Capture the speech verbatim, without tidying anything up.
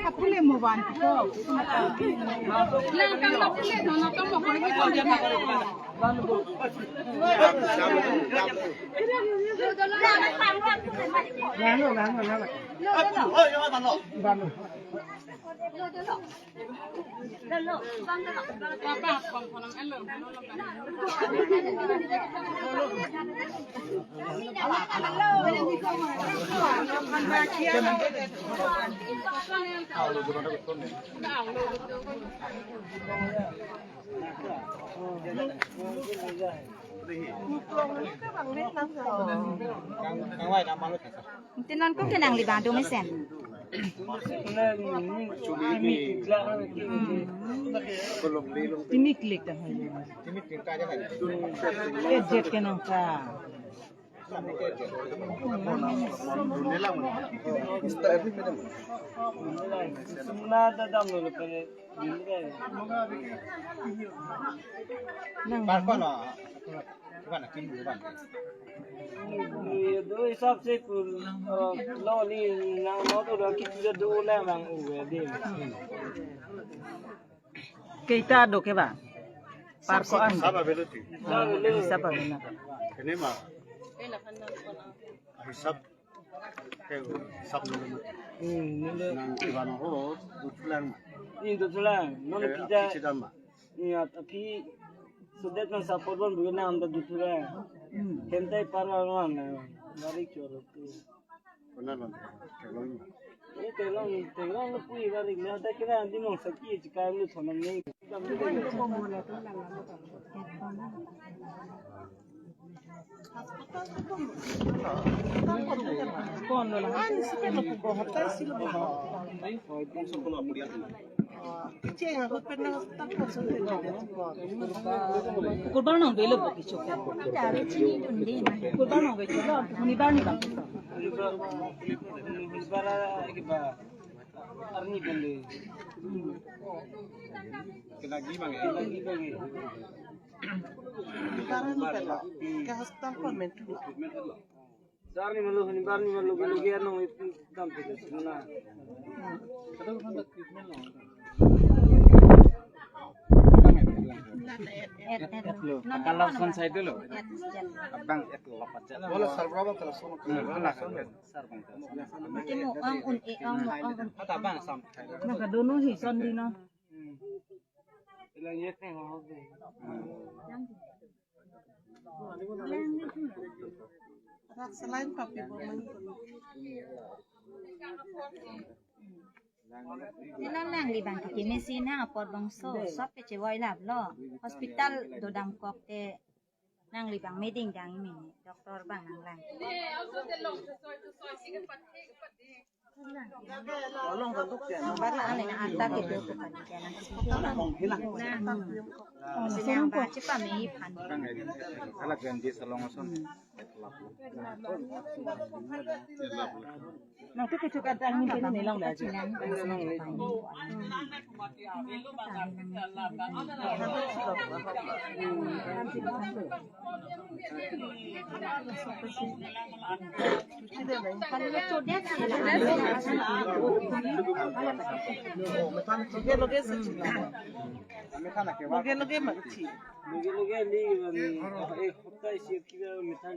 Apule mo van ko. Langkang apule no no kamo kore ki konja na kore. Lano, lano, lano. Lano. Tinan ko kenang libang do mesen. Timik klik ta hai. Ejet kenang ta. Sumna dadam lo pene. Nang. Parkono. Bukan, kim bukan. Ye do hisab se kul, eh, lo ni nang motor do kit do do le bang u de. Kita do ke ba? Parko an. Sab avelo ti. Sab avelo. Sab avelo. Ini ma. Hisab. Ke hisab ni. Hmm, ni do. Nang iwan ho, dutlang. Ni dutlang. Non kita. Sidama. Iya, tapi sudah kan support pon bukan nam ta duthu ra. Hmm. Hentai parwa wan na. Mari choro tu. Kona lon. Kelong. Ini telong, telong lu pui balik na ta kira di mong saki jika lu thonam ni. Kon lo la. Kurban nong belo bo kicho. Kurban nong belo. Huni bar ni ba. Arni belo. Kena gi bang, kena gi bang. Huni bar ni pelo. Ke hospital pon mentu. Dar ni malu, huni bar ni malu, malu ge anong itu dam itu semua. Kalau son saya dulu. Abang itu lopat aja. Wala sarbra bang kalau son. Hmm, wala sarbra. Ati mo ang un e ang mo ang un. Ata bang sam. Maka dono hi son di na. Ilang yet ni ho. Rak selain papi bomang. Nilo nangli bang kiki mesi nang apot bangso sop kechevoi lap lo. Hospital dodam kok te nangli bang meding dang mini. Doctor bang nang lang. Along ka duk ya. Bar la ane na ata ke do ko kan ya lang. Hilang. Sinang ba chepa me phan. Alak ganti salong ason. Nangtum kecho kantang ni pini ni long dah. Loge loge ma kechi. Loge loge ni, eh, hopta isi kiba methan.